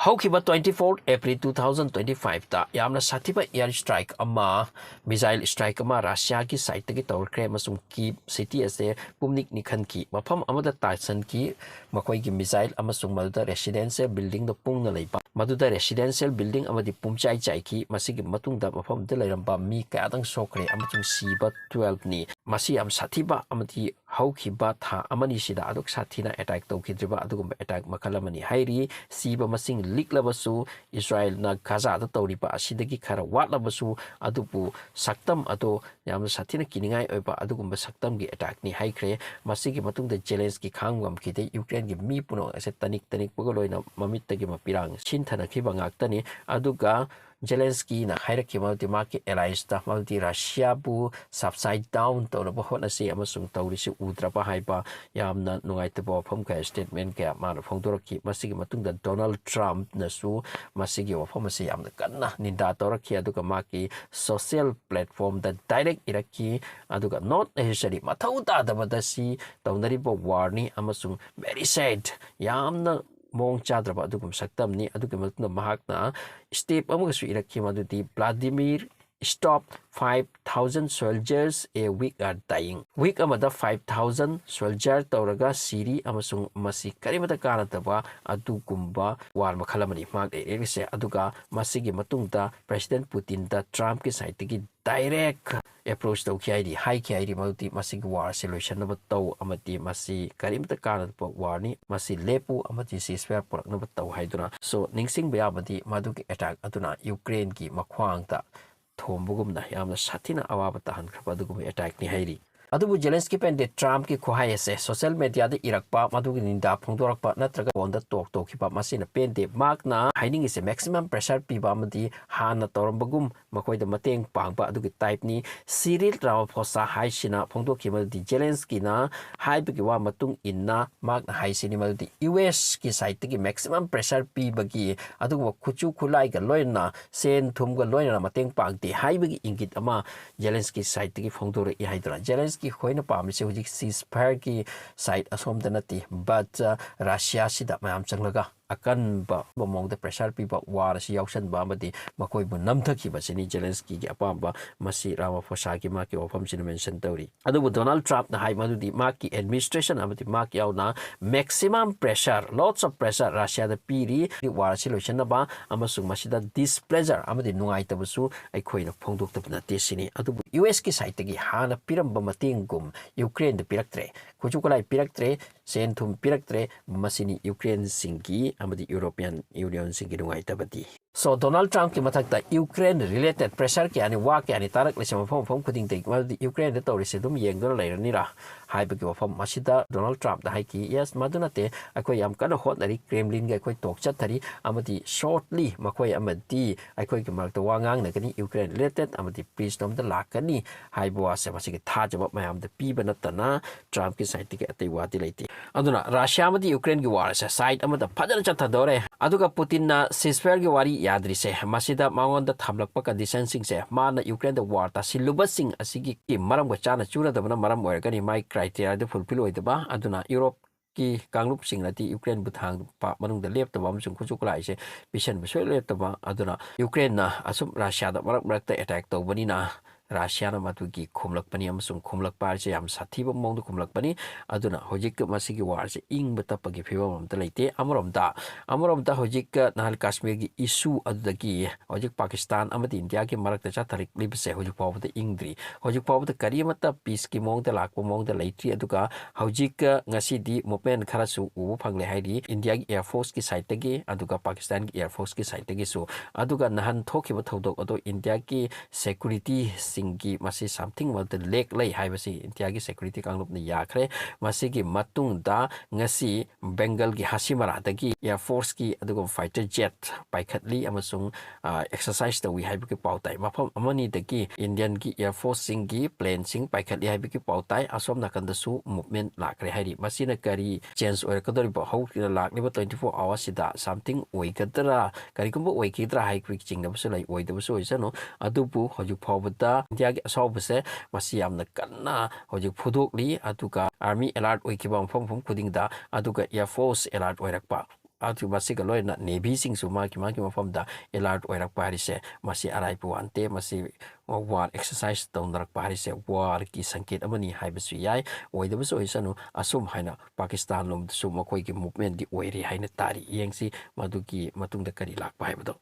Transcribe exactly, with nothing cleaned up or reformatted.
ꯍꯧꯈꯤꯕ twenty four April two thousand twenty five ꯇ ꯌꯥꯝꯅ ꯁꯥꯊꯤꯕ air strike ꯑꯃ, missile strike ꯑꯃ ꯔꯁꯤꯌꯥꯒꯤ side ꯇꯒꯤ ꯇꯧꯔꯛꯈ꯭ꯔꯦ ꯑꯃꯁꯨꯡ ꯀꯤꯞ city ꯑꯁꯦ ꯄꯨꯝꯅꯤꯛ ꯅꯤꯛꯍꯟꯈꯤ꯫ ꯃꯐꯝ ꯑꯃꯗ ꯇꯥꯁꯟꯈꯤ꯫ ꯃꯈꯣꯏꯒꯤ missile ꯑꯃꯁꯨꯡ ꯃꯗꯨꯗ residential building ꯗ ꯄꯨꯡꯅ ꯂꯩꯕ, ꯃꯗꯨꯗ residential building ꯑꯃꯗꯤ ꯄꯨꯝꯆꯥꯏ ꯆꯥꯏꯈꯤ꯫ ꯃꯁꯤꯒꯤ ꯃꯇꯨꯡꯗ ꯃꯐꯝꯗ ꯂꯩꯔꯝꯕ ꯃꯤ ꯀꯌꯥꯗꯪ ꯁꯣꯛꯈ꯭ꯔꯦ ꯑꯃꯁꯨꯡ ꯁꯤꯕ twelve ꯅꯤ꯫ ꯃꯁꯤ ꯌꯥꯝ ꯁꯥꯊꯤꯕ ꯑꯃꯗꯤ ꯍꯧꯈꯤꯕ ꯊꯥ ꯑꯃꯅꯤꯁꯤꯗ ꯑꯗꯨꯛ ꯁꯥꯊꯤꯅ attack ꯇꯧꯈꯤꯗ꯭ꯔꯤꯕ ꯑꯗꯨꯒꯨꯝꯕ attack ꯃꯈꯜ ꯑꯃꯅꯤ ꯍꯥꯏꯔꯤ꯫ ꯁꯤꯕ ꯃꯁꯤꯡ ꯂꯤꯛꯂꯕꯁꯨ, ꯏꯁꯔꯥꯌꯦꯜꯅ ꯒꯥꯖꯥꯗ ꯇꯧꯔꯤꯕ ꯑꯁꯤꯗꯒꯤ ꯈꯔ ꯋꯥꯠꯂꯕꯁꯨ, ꯑꯗꯨꯕꯨ ꯁꯛꯇꯝ ꯑꯗꯣ ꯌꯥꯝꯅ ꯁꯥꯊꯤꯅ ꯀꯤꯅꯤꯡꯉꯥꯏ ꯑꯣꯏꯕ ꯑꯗꯨꯒꯨꯝꯕ ꯁꯛꯇꯝꯒꯤ attack ꯅꯤ ꯍꯥꯏꯈ꯭ꯔꯦ꯫ ꯃꯁꯤꯒꯤ ꯃꯇꯨꯡꯗ ꯖꯦꯂꯦꯟꯁꯀꯤ ꯈꯥꯡꯕ ꯉꯝꯈꯤꯗꯦ꯫ ꯌꯨꯀ꯭ꯔꯦꯟꯒꯤ ꯃꯤ ꯄꯨꯝꯅꯃꯛ ꯑꯁꯦ ꯇꯅꯤꯛ ꯇꯅꯤꯛꯄꯒ ꯂꯣꯏꯅ ꯃꯃꯤꯠꯇꯒꯤ ꯃꯄꯤꯔꯥꯡ ꯁꯤꯟꯊꯅꯈꯤꯕ ꯉꯥꯛꯇꯅꯤ꯫ ꯑꯗꯨꯒ ꯖꯦꯂꯦꯟꯁꯀꯤꯅ ꯍꯥꯏꯔꯛꯈꯤꯕ ꯃꯗꯨꯗꯤ ꯃꯍꯥꯛꯀꯤ allies ꯇ, ꯃꯗꯨꯗꯤ ꯔꯁꯤꯌꯥꯕꯨ subside down ꯇꯧꯅꯕ ꯍꯣꯠꯅꯁꯤ ꯑꯃꯁꯨꯡ ꯇꯧꯔꯤꯁꯤ ꯎꯗ꯭ꯔꯕ ꯍꯥꯏꯕ ꯌꯥꯝꯅ ꯅꯨꯡꯉꯥꯏꯇꯕ ꯋꯥꯐꯝ ꯀꯌꯥ, statement ꯀꯌꯥ ꯃꯥꯅ ꯐꯣꯡꯗꯣꯔꯛꯈꯤ꯫ ꯃꯁꯤꯒꯤ ꯃꯇꯨꯡꯗ ꯗꯣꯅꯥꯜꯗ ꯇ꯭ꯔꯝꯞꯅꯁꯨ ꯃꯁꯤꯒꯤ ꯋꯥꯐꯝ ꯑꯁꯤ ꯌꯥꯝꯅ ꯀꯟꯅ ꯅꯤꯟꯗꯥ ꯇꯧꯔꯛꯈꯤ, ꯑꯗꯨꯒ ꯃꯍꯥꯛꯀꯤ social platform ꯗ direct ꯏꯔꯛꯈꯤ꯫ ꯑꯗꯨꯒ not necessary, ꯃꯊꯧ ꯇꯥꯗꯕꯗ ꯁꯤ ꯇꯧꯅꯔꯤꯕ war ꯅꯤ ꯑꯃꯁꯨꯡ very sad, ꯌꯥꯝꯅ ꯃꯑꯣꯡ ꯆꯥꯗ꯭ꯔꯕ ꯑꯗꯨꯒꯨꯝꯕ ꯁꯛꯇꯝꯅꯤ꯫ ꯑꯗꯨꯒꯤ ꯃꯇꯨꯡꯗ ꯃꯍꯥꯛꯅ step ꯑꯃꯒꯁꯨ ꯏꯔꯛꯈꯤ, ꯃꯗꯨꯗꯤ Vladimir, stop, five thousand soldiers a week are dying꯫ Week ꯑꯃꯗ five thousand soldier ꯇꯧꯔꯒ ꯁꯤꯔꯤ ꯑꯃꯁꯨꯡ ꯃꯁꯤ ꯀꯔꯤꯃꯠꯇ ꯀꯥꯟꯅꯗꯕ ꯑꯗꯨꯒꯨꯝꯕ war ꯃꯈꯜ ꯑꯃꯅꯤ ꯃꯍꯥꯛꯅ ꯏꯔꯛꯂꯤꯁꯦ꯫ ꯑꯗꯨꯒ ꯃꯁꯤꯒꯤ ꯃꯇꯨꯡꯗ President ꯄꯨꯇꯤꯟꯗ ꯇ꯭ꯔꯝꯞꯀꯤ side ꯇꯒꯤ direct approach ꯇꯧꯈꯤ ꯍꯥꯏꯔꯤ, ꯍꯥꯏꯈꯤ ꯍꯥꯏꯔꯤ, ꯃꯗꯨꯗꯤ ꯃꯁꯤꯒꯤ war ꯁꯦ ꯂꯣꯏꯁꯤꯟꯅꯕ ꯇꯧ ꯑꯃꯗꯤ ꯃꯁꯤ ꯀꯔꯤꯝꯇ ꯀꯥꯟꯅꯗꯕ war ꯅꯤ, ꯃꯁꯤ ꯂꯦꯞꯄꯨ ꯑꯃꯗꯤ ceasefire ꯄꯨꯔꯛꯅꯕ ꯇꯧ ꯍꯥꯏꯗꯨꯅ꯫ So, ꯅꯤꯡꯁꯤꯡꯕ ꯌꯥꯕꯗꯤ ꯃꯗꯨꯒꯤ attack ꯑꯗꯨꯅ ꯌꯨꯀ꯭ꯔꯦꯟꯒꯤ ꯃꯈ꯭ꯋꯥꯡꯗ ꯊꯣꯝꯕꯒꯨꯝꯅ ꯌꯥꯝꯅ ꯁꯥꯊꯤꯅ ꯑꯋꯥꯕ ꯇꯥꯍꯟꯈ꯭ꯔꯕ ꯑꯗꯨꯒꯨꯝꯕ attack ꯅꯤ ꯍꯥꯏꯔꯤ꯫ ꯑꯗꯨꯕꯨ ꯖꯦꯂꯦꯟꯁꯀꯤ ꯄꯦꯟꯗꯦ꯫ ꯇ꯭ꯔꯝꯞꯀꯤ ꯈꯨꯍꯥꯏ ꯑꯁꯦ social media ꯗ ꯏꯔꯛꯄ, ꯃꯗꯨꯒꯤ ꯅꯤꯟꯗꯥ ꯐꯣꯡꯗꯣꯔꯛꯄ ꯅꯠꯇ꯭ꯔꯒ phone ꯗ talk ꯇꯧꯈꯤꯕ ꯃꯁꯤꯅ ꯄꯦꯟꯗꯦ꯫ ꯃꯍꯥꯛꯅ ꯍꯥꯏꯅꯤꯡꯉꯤꯁꯦ maximum pressure ꯄꯤꯕ ꯑꯃꯗꯤ ꯍꯥꯟꯅ ꯇꯧꯔꯝꯕꯒꯨꯝ ꯃꯈꯣꯏꯗ ꯃꯇꯦꯡ ꯄꯥꯡꯕ ꯑꯗꯨꯒꯤ type ꯅꯤ꯫ ꯁꯤꯔꯤꯜ ꯔꯥꯃꯥꯐꯣꯁꯥ ꯍꯥꯏꯁꯤꯅ ꯐꯣꯡꯗꯣꯛꯈꯤꯕꯗꯤ ꯖꯦꯂꯦꯟꯁꯀꯤꯅ ꯍꯥꯏꯕꯒꯤ ꯋꯥ ꯃꯇꯨꯡ ꯏꯟꯅ ꯃꯍꯥꯛꯅ ꯍꯥꯏꯁꯤꯅꯤ ꯃꯗꯨꯗꯤ ꯌꯨ ꯑꯦꯁ ꯀꯤ side ꯇꯒꯤ maximum pressure ꯄꯤꯕꯒꯤ ꯑꯗꯨꯒꯨꯝꯕ ꯈꯨꯠꯁꯨ ꯈꯨꯠꯂꯥꯏꯒ ꯂꯣꯏꯅꯅ, ꯁꯦꯟ ꯊꯨꯝꯒ ꯂꯣꯏꯅꯅ ꯃꯇꯦꯡ ꯄꯥꯡꯗꯦ ꯍꯥꯏꯕꯒꯤ ꯏꯪꯒꯤꯠ ꯑꯃ ꯖꯦꯂꯦꯟꯁꯀꯤ side ꯇꯒꯤ ꯐꯣꯡꯗꯣꯔꯛꯏ ꯍꯥꯏꯗꯨꯅ꯫ ꯖꯦꯂꯦꯟꯁꯀꯤ ꯈꯣꯏꯅ ꯄꯥꯝꯃꯤꯁꯦ ꯍꯧꯖꯤꯛ ceasefire ꯒꯤ side ꯑꯁꯣꯝꯗ ꯅꯠꯇꯦ, but, ꯑ, ꯔꯁꯤꯌꯥꯁꯤꯗ ꯃꯌꯥꯝ ꯆꯪꯂꯒ ꯑꯀꯟꯕ ꯃꯑꯣꯡꯗ pressure ꯄꯤꯕ, war ꯑꯁꯤ ꯌꯥꯎꯁꯟꯕ ꯑꯃꯗꯤ ꯃꯈꯣꯏꯕꯨ ꯅꯝꯊꯈꯤꯕꯁꯤꯅꯤ ꯖꯦꯂꯦꯟꯁꯀꯤꯒꯤ ꯑꯄꯥꯝꯕ꯫ ꯃꯁꯤ ꯔꯥꯃꯥꯐꯣꯁꯥꯒꯤ ꯃꯍꯥꯛꯀꯤ ꯋꯥꯐꯝꯁꯤꯅ mention ꯇꯧꯔꯤ꯫ ꯑꯗꯨꯕꯨ ꯗꯣꯅꯥꯜꯗ ꯇ꯭ꯔꯝꯞꯅ ꯍꯥꯏ ꯃꯗꯨꯗꯤ ꯃꯍꯥꯛꯀꯤ administration ꯑꯃꯗꯤ ꯃꯍꯥꯛ ꯌꯥꯎꯅ maximum pressure, lots of pressure ꯔꯁꯤꯌꯥꯗ ꯄꯤꯔꯤ꯫ War ꯑꯁꯤ ꯂꯣꯏꯁꯤꯟꯅꯕ ꯑꯃꯁꯨꯡ ꯃꯁꯤꯗ displeasure ꯑꯃꯗꯤ ꯅꯨꯡꯉꯥꯏꯇꯕꯁꯨ ꯑꯩꯈꯣꯏꯅ ꯐꯣꯡꯗꯣꯛꯇꯕ ꯅꯠꯇꯦ ꯁꯤꯅꯤ꯫ ꯑꯗꯨꯕꯨ ꯌꯨ ꯑꯦꯁꯀꯤ side ꯇꯒꯤ ꯍꯥꯟꯅ ꯄꯤꯔꯝꯕ ꯃꯇꯦꯡꯒꯨꯝ ꯌꯨꯀ꯭ꯔꯦꯟꯗ ꯄꯤꯔꯛꯇ꯭ꯔꯦ, ꯈꯨꯠꯁꯨ ꯈꯨꯠꯂꯥꯏ ꯄꯤꯔꯛꯇ꯭ꯔꯦ, ꯁꯦꯟ ꯊꯨꯝ ꯄꯤꯔꯛꯇ꯭ꯔꯦ꯫ ꯃꯁꯤꯅꯤ ꯌꯨꯀ꯭ꯔꯦꯟꯁꯤꯡꯒꯤ ꯑꯃꯗꯤ European Unionꯁꯤꯡꯒꯤ ꯅꯨꯡꯉꯥꯏꯇꯕꯗꯤ꯫ So, ꯗꯣꯅꯥꯜꯗ ꯇ꯭ꯔꯝꯞꯀꯤ ꯃꯊꯛꯇ ꯌꯨꯀ꯭ꯔꯦꯟ related pressure ꯀꯌꯥꯅꯤ, ꯋꯥ ꯀꯌꯥꯅꯤ ꯇꯥꯔꯛꯂꯤꯁꯦ ꯃꯐꯝ ꯃꯐꯝ ꯈꯨꯗꯤꯡꯗꯒꯤ꯫ ꯃꯗꯨꯗꯤ ꯌꯨꯀ꯭ꯔꯦꯟꯗ ꯇꯧꯔꯤꯁꯦ ꯑꯗꯨꯝ ꯌꯦꯡꯗꯨꯅ ꯂꯩꯔꯅꯤꯔꯥ ꯍꯥꯏꯕꯒꯤ ꯋꯥꯐꯝ꯫ ꯃꯁꯤꯗ ꯗꯣꯅꯥꯜꯗ ꯇ꯭ꯔꯝꯞꯅ ꯍꯥꯏꯈꯤ, "Yes, ꯃꯗꯨ ꯅꯠꯇꯦ, ꯑꯩꯈꯣꯏ ꯌꯥꯝ ꯀꯟꯅ ꯍꯣꯠꯅꯔꯤ, ꯀ꯭ꯔꯦꯝꯂꯤꯟꯒ ꯑꯩꯈꯣꯏ talk ꯆꯠꯊꯔꯤ, ꯑꯃꯗꯤ shortly ꯃꯈꯣꯏ ꯑꯃꯗꯤ ꯑꯩꯈꯣꯏꯒꯤ ꯃꯔꯛꯇ ꯋꯥ ꯉꯥꯡꯅꯒꯅꯤ, ꯌꯨꯀ꯭ꯔꯦꯟ related ꯑꯃꯗꯤ peace ꯂꯣꯝꯗ ꯂꯥꯛꯀꯅꯤ" ꯍꯥꯏꯕ ꯋꯥꯁꯦ ꯃꯁꯤꯒꯤ ꯊꯥꯖꯕ ꯃꯌꯥꯝꯗ ꯄꯤꯕ ꯅꯠꯇꯅ ꯇ꯭ꯔꯝꯞꯀꯤ side ꯇꯒꯤ ꯑꯇꯩ ꯋꯥꯗꯤ ꯂꯩꯇꯦ꯫ ꯑꯗꯨꯅ ꯔꯁꯤꯌꯥ ꯑꯃꯗꯤ ꯌꯨꯀ꯭ꯔꯦꯟꯒꯤ war ꯑꯁꯦ side ꯑꯃꯗ ꯐꯖꯅ ꯆꯠꯊꯗꯧꯔꯦ꯫ ꯑꯗꯨꯒ ꯄꯨꯇꯤꯟꯅ ceasefire ꯒꯤ ꯋꯥꯔꯤ ꯌꯥꯗ꯭ꯔꯤꯁꯦ, ꯃꯁꯤꯗ ꯃꯉꯣꯟꯗ ꯊꯝꯂꯛꯄ condition ꯁꯤꯡꯁꯦ, ꯃꯥꯅ ꯌꯨꯀ꯭ꯔꯦꯟꯗ war ꯇꯥꯁꯤꯜꯂꯨꯕꯁꯤꯡ ꯑꯁꯤꯒꯤ ꯃꯔꯝꯒ ꯆꯥꯅ ꯆꯨꯅꯗꯕꯅ ꯃꯔꯝ ꯑꯣꯏꯔꯒꯅꯤ꯫ ꯃꯥꯏ criteria ꯗꯨ fulfill ꯑꯣꯏꯗꯕ꯫ ꯑꯗꯨꯅ ꯌꯨꯔꯣꯞꯀꯤ ꯀꯥꯡꯂꯨꯞꯁꯤꯡꯅꯗꯤ ꯌꯨꯀ꯭ꯔꯦꯟꯕꯨ ꯊꯥꯡꯕ ꯃꯅꯨꯡꯗ ꯂꯦꯞꯇꯕ ꯑꯃꯁꯨꯡ ꯈꯨꯠꯁꯨ ꯈꯨꯠꯂꯥꯏꯁꯦ ꯄꯤꯁꯟꯕ ꯁꯨꯡꯂꯦꯞ ꯂꯦꯞꯇꯕ꯫ ꯑꯗꯨꯅ ꯌꯨꯀ꯭ꯔꯦꯟꯅ ꯑꯁꯨꯝ ꯔꯁꯤꯌꯥꯗ ꯃꯔꯛ ꯃꯔꯛꯇ attack ꯇꯧꯕꯅꯤꯅ ꯔꯁꯤꯌꯥꯅ ꯃꯗꯨꯒꯤ ꯈꯨꯝꯂꯛꯄꯅꯤ, ꯑꯃꯁꯨꯡ ꯈꯨꯝꯂꯛꯄ ꯍꯥꯏꯁꯦ ꯌꯥꯝ ꯁꯥꯊꯤꯕ ꯃꯑꯣꯡꯗ ꯈꯨꯝꯂꯛꯄꯅꯤ꯫ ꯑꯗꯨꯅ ꯍꯧꯖꯤꯛ ꯃꯁꯤꯒꯤ war ꯁꯦ ꯏꯪꯕ ꯇꯞꯄꯒꯤ ꯐꯤꯕꯝ ꯑꯝꯇ ꯂꯩꯇꯦ꯫ ꯑꯃꯔꯣꯝꯗ, ꯑꯃꯔꯣꯝꯗ ꯍꯧꯖꯤꯛ ꯅꯍꯥꯟ ꯀꯥꯁꯃꯤꯔꯒꯤ issue ꯑꯗꯨꯗꯒꯤ ꯍꯧꯖꯤꯛ ꯄꯥꯀꯤꯁꯇꯥꯟ ꯑꯃꯗꯤ ꯏꯟꯗꯤꯌꯥꯒꯤ ꯃꯔꯛꯇ ꯆꯠꯊꯔꯛꯂꯤꯕꯁꯦ ꯍꯧꯖꯤꯛ ꯐꯥꯎꯕꯗ ꯏꯪꯗ꯭ꯔꯤ꯫ ꯍꯧꯖꯤꯛ ꯐꯥꯎꯕꯗ ꯀꯔꯤ ꯑꯃꯠꯇ peace ꯀꯤ ꯃꯑꯣꯡꯗ ꯂꯥꯛꯄ ꯃꯑꯣꯡꯗ ꯂꯩꯇ꯭ꯔꯤ꯫ ꯑꯗꯨꯒ ꯍꯧꯖꯤꯛ ꯉꯁꯤꯗꯤ movement ꯈꯔꯁꯨ ꯎꯕ ꯐꯪꯂꯦ ꯍꯥꯏꯔꯤ ꯏꯟꯗꯤꯌꯥꯒꯤ air force ꯀꯤ side ꯇꯒꯤ, ꯑꯗꯨꯒ ꯄꯥꯀꯤꯁꯇꯥꯟꯒꯤ air force ꯀꯤ side ꯇꯒꯤꯁꯨ꯫ ꯑꯗꯨꯒ ꯅꯍꯥꯟ ꯊꯣꯛꯈꯤꯕ ꯊꯧꯗꯣꯛ ꯑꯗꯣ ꯏꯟꯗꯤꯌꯥꯒꯤ security ꯁꯤꯡꯒꯤ ꯃꯁꯤ something ꯑꯃꯗ ꯂꯦꯛ ꯂꯩ ꯍꯥꯏꯕꯁꯤ ꯏꯟꯗꯤꯌꯥꯒꯤ security ꯀꯥꯡꯂꯨꯞꯅ ꯌꯥꯈ꯭ꯔꯦ꯫ ꯃꯁꯤꯒꯤ ꯃꯇꯨꯡꯗ ꯉꯁꯤ ꯕꯦꯡꯒꯜꯒꯤ ꯍꯥꯁꯤꯃꯔꯥꯗꯒꯤ air force ꯀꯤ ꯑꯗꯨꯒꯨꯝꯕ fighter jet ꯄꯥꯏꯈꯠꯂꯤ ꯑꯃꯁꯨꯡ, ꯑ, exercise ꯇꯧꯏ ꯍꯥꯏꯕꯒꯤ ꯄꯥꯎ ꯇꯥꯏ꯫ ꯃꯐꯝ ꯑꯃꯅꯤꯗꯒꯤ ꯏꯟꯗꯤꯌꯟꯒꯤ air force ꯁꯤꯡꯒꯤ plane ꯁꯤꯡ ꯄꯥꯏꯈꯠꯂꯤ ꯍꯥꯏꯕꯒꯤ ꯄꯥꯎ ꯇꯥꯏ꯫ ꯑꯁꯣꯝ ꯅꯥꯀꯟꯗꯁꯨ movement ꯂꯥꯛꯈ꯭ꯔꯦ ꯍꯥꯏꯔꯤ꯫ ꯃꯁꯤꯅ ꯀꯔꯤ change ꯑꯣꯏꯔꯛꯀꯗꯧꯔꯤꯕ? ꯍꯧꯈꯤꯕ ꯂꯥꯛꯂꯤꯕ twenty four hours ꯁꯤꯗ something ꯑꯣꯏꯒꯗ꯭ꯔꯥ, ꯀꯔꯤꯒꯨꯝꯕ ꯑꯣꯏꯈꯤꯗ꯭ꯔꯥ ꯍꯥꯏꯕꯒꯤ ꯆꯤꯡꯅꯕꯁꯨ ꯂꯩ꯫ ꯑꯣꯏꯗꯕꯁꯨ ꯑꯣꯏꯁꯅꯨ, ꯑꯗꯨꯕꯨ ꯍꯧꯖꯤꯛ ꯐꯥꯎꯕꯗ ꯏꯟꯗꯤꯌꯥꯒꯤ ꯑꯁꯥꯎꯕꯁꯦ ꯃꯁꯤ ꯌꯥꯝꯅ ꯀꯟꯅ ꯍꯧꯖꯤꯛ ꯐꯨꯗꯣꯛꯂꯤ꯫ ꯑꯗꯨꯒ army alert ꯑꯣꯏꯈꯤꯕ ꯃꯐꯝ ꯃꯐꯝ ꯈꯨꯗꯤꯡꯗ, ꯑꯗꯨꯒ air force alert ꯑꯣꯏꯔꯛꯄ, ꯑꯗꯨ ꯃꯁꯤꯒ ꯂꯣꯏꯅꯅ ꯅꯦꯚꯤꯁꯤꯡꯁꯨ ꯃꯥꯒꯤ ꯃꯥꯒꯤ ꯃꯐꯝꯗ ꯑꯦꯂꯔꯠ ꯑꯣꯏꯔꯛꯄ ꯍꯥꯏꯔꯤꯁꯦ ꯃꯁꯤ ꯑꯔꯥꯏꯕ ꯋꯥ ꯅꯠꯇꯦ꯫ ꯃꯁꯤ ꯋꯥꯔ ꯑꯦꯛꯁꯔꯁꯥꯏꯁ ꯇꯧꯅꯔꯛꯄ ꯍꯥꯏꯔꯤꯁꯦ ꯋꯥꯔꯒꯤ ꯁꯪꯀꯦꯠ ꯑꯃꯅꯤ ꯍꯥꯏꯕꯁꯨ ꯌꯥꯏ꯫ ꯑꯣꯏꯗꯕꯁꯨ ꯑꯣꯏꯁꯅꯨ, ꯑꯁꯨꯝ ꯍꯥꯏꯅ ꯄꯥꯀꯤꯁꯇꯥꯟ ꯂꯣꯝꯗꯁꯨ ꯃꯈꯣꯏꯒꯤ ꯃꯨꯚꯃꯦꯟꯗꯤ ꯑꯣꯏꯔꯤ ꯍꯥꯏꯅ ꯇꯥꯔꯤ꯫ ꯌꯦꯡꯁꯤ ꯃꯗꯨꯒꯤ ꯃꯇꯨꯡꯗ ꯀꯔꯤ ꯂꯥꯛꯄ ꯍꯥꯏꯕꯗꯣ꯫